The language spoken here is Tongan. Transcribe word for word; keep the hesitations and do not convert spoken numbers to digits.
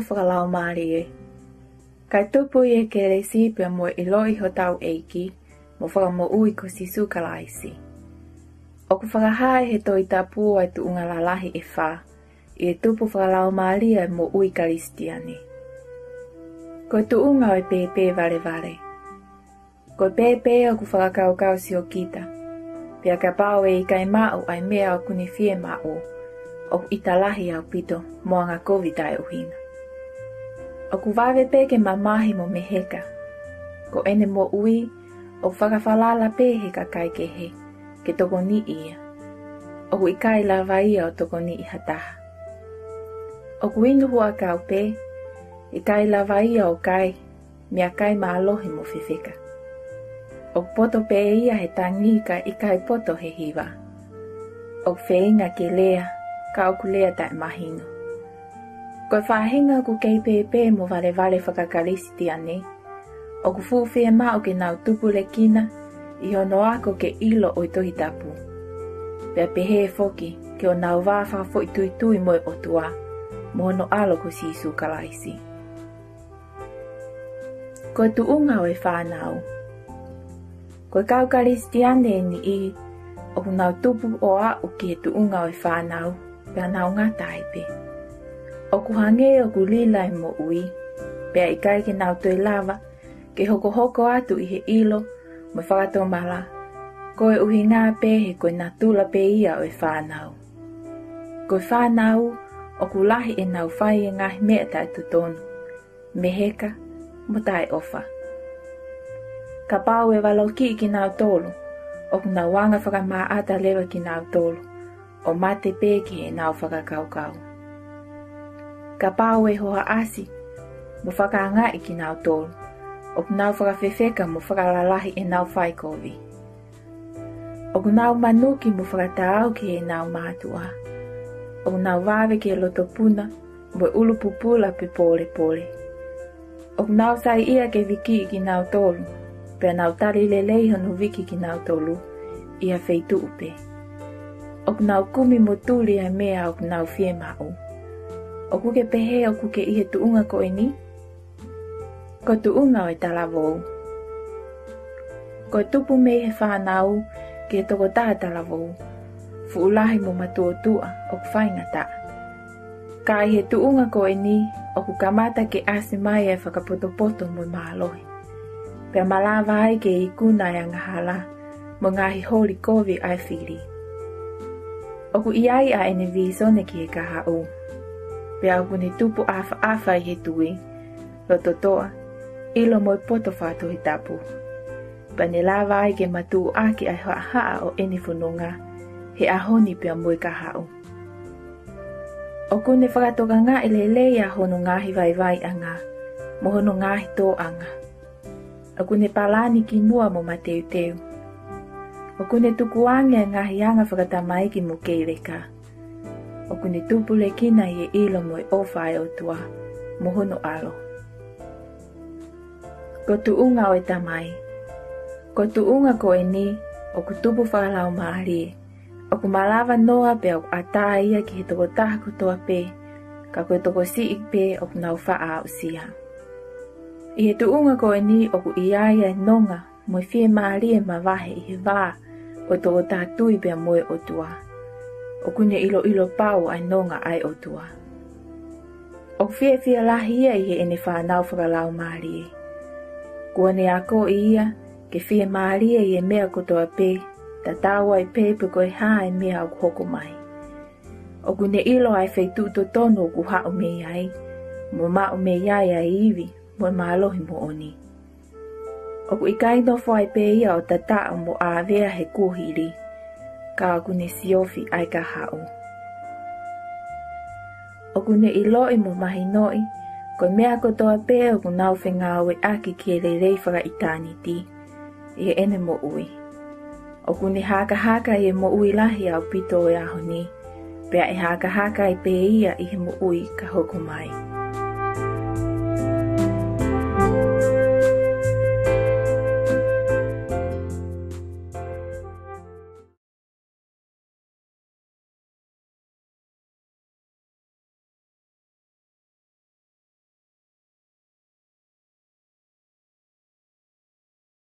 fakalaumālie. Kae tupu ʻi he kelesi pea mo e ʻiloʻi hotau ʻEiki mo Fakamoʻui ko Sīsū Kalaisi. ʻOku fakahā ʻe he Tohi Tapu ʻa e tuʻunga lalahi ʻe fā ʻi he tupu fakalaumālie ʻa e moʻui Kalisitiane. Ko e tuʻunga ʻo e pēpē valevale. Ko e pēpē ʻoku fakakaukau siokita, pea kapau ʻe ʻikai maʻu ʻa e meʻa ʻoku ne fiemaʻu, ʻoku ʻita lahi ʻaupito mo angakovi taʻeʻuhinga. ʻOku vave pē ke mamahi mo meheka. Ko ʻene moʻui ʻoku fakafalala pē he kakai kehe ke tokoniʻi ia. ʻOku ʻikai lava ia ʻo tokoniʻi ha taha. ʻOku inu huʻakau pē, ʻikai lava ia ʻo kai meʻakai mālohi mo fefeka. ʻOku poto pē ia he tangi kae ʻikai poto he hiva. ʻOku feinga ke lea, ka ʻoku lea taʻemahino. Ko e faʻahinga ʻoku kei pēpē mo valevale fakakalisitiane, ʻoku fuʻu fiemaʻu ke nau tupulekina ʻi hono ako ke ʻilo ʻo e Tohi Tapu. Pea pehē foki ki honau vā fakafoʻituitui mo e ʻOtua, mo hono ʻAlo ko Sīsū Kalaisi. Ko e tuʻunga ʻo e fānau. Ko e kau Kalisitiane ʻe niʻihi ʻoku nau tupu ʻo aʻu ki he tuʻunga ʻo e fānau, pea nau ngata ai pē. ʻOku hangē ʻoku lila e moʻui, pea ʻikai ke nau toe lava ke hokohoko atu ʻi he ʻilo mo e fakatomala, ko e ʻuhinga pē he ko e natula pē ia ʻo e fānau. Ko e fānau ʻoku lahi ʻenau fai e ngaahi meʻa taʻetotonu, meheka mo taʻeʻofa. Kapau ʻe valokiʻi kinautolu, ʻoku nau anga fakamaʻata leva kinautolu, ʻo mate pē ki heʻenau fakakaukau. Kapau ʻe hohaʻasi mo fakaangaʻi kinautolu, ʻoku nau fakafefeka mo fakalalahi ʻenau fai kovi. ʻOku nau manuki mo fakataau ki heʻenau mātuʻa. ʻOku nau vave ki he loto puna mo e ʻulu pupula pe pōlepole. ʻOku nau saiʻia ke vikiʻi kinautolu, pea nau tali lelei hono viki kinautolu ʻi ha feituʻu pē. ʻOku nau kumi mo tuli ʻa e meʻa ʻoku nau fiemaʻu. ʻOku ke pehē ʻoku ke ʻi he tuʻunga ko eni? Ko e tuʻunga ʻo e talavou. Ko e tupu mei he fānau ki he tokotaha talavou, fuʻu lahi mo matuʻotuʻa ʻoku faingataʻa. Ka ʻi he tuʻunga ko eni ʻoku kamata ke ʻasi mai e fakapotopoto mo e mālohi, pea malava ai ke ikuna e angahala mo e ngaahi holi kovi ʻa e fili. ʻOku ʻi ai ʻa ʻene vīsone ki he kahaʻu, pea ʻoku ne tupu ʻafaʻafa ʻi he tui, lototoʻa, ʻilo mo e poto fakatohitapu. Pea ne lava ai ke matuʻuaki ʻa e haʻahaʻa ʻo ʻene fononga he ʻaho ni pea mo e kahaʻu. ʻOku ne fakatokangaʻi lelei ʻa hono ngaahi vaivaiʻanga mo hono ngaahi tōʻanga. ʻOku ne palani ki muʻa mo mateuteu. ʻOku ne tukuange ʻa e ngaahi anga fakatamaiki mo keileka. ʻOku ne tupulekina ʻi he ʻilo mo e ʻofa ʻa e ʻOtua mo hono ʻAlo. Ko e tuʻunga ʻo e tamai. Ko e tuʻunga ko eni ʻoku tupu fakalaumālie. ʻOku malava noa pea ʻoku ʻatā ia ki he tokotaha kotoa pē, ka ko e tokosiʻi pē ʻoku nau faʻa aʻusia. ʻI he tuʻunga ko eni ʻoku ʻi ai ʻa e nonga mo e fiemālie mavahe ʻi he vā ʻo e tokotaha tui pea mo e ʻOtua. ʻOku ne ʻiloʻilo pau ʻa e nonga ʻa e ʻOtua. ʻOku fiefia lahi ia ʻi heʻene fānau fakalaumālie. Kuo ne akoʻi ia ke fiemālie ʻi he meʻa kotoa pē, tatau ai pē pe ko e hā e meʻa ʻoku hoko mai. ʻOku ne ʻilo ʻa e feituʻu totonu ʻoku haʻu mei ai, mo maʻu mei ai ʻa e ivi mo e mālohi moʻoni. ʻOku ʻikai nofo ai pē ia ʻo tataʻo mo ʻāvea he kuohili, ka ʻoku ne siofi ʻa e kahaʻu. ʻOku ne ʻiloʻi mo mahinoʻi ko e meʻa kotoa pē ʻoku nau fengāueʻaki ki he lelei fakaʻitāniti ʻi heʻene moʻui. ʻOku ne hakahaka ʻi he moʻui lahi ʻaupito ʻo e ʻaho ni, pea ʻe hakahaka ai pē ia ʻi he moʻui ka hoko mai.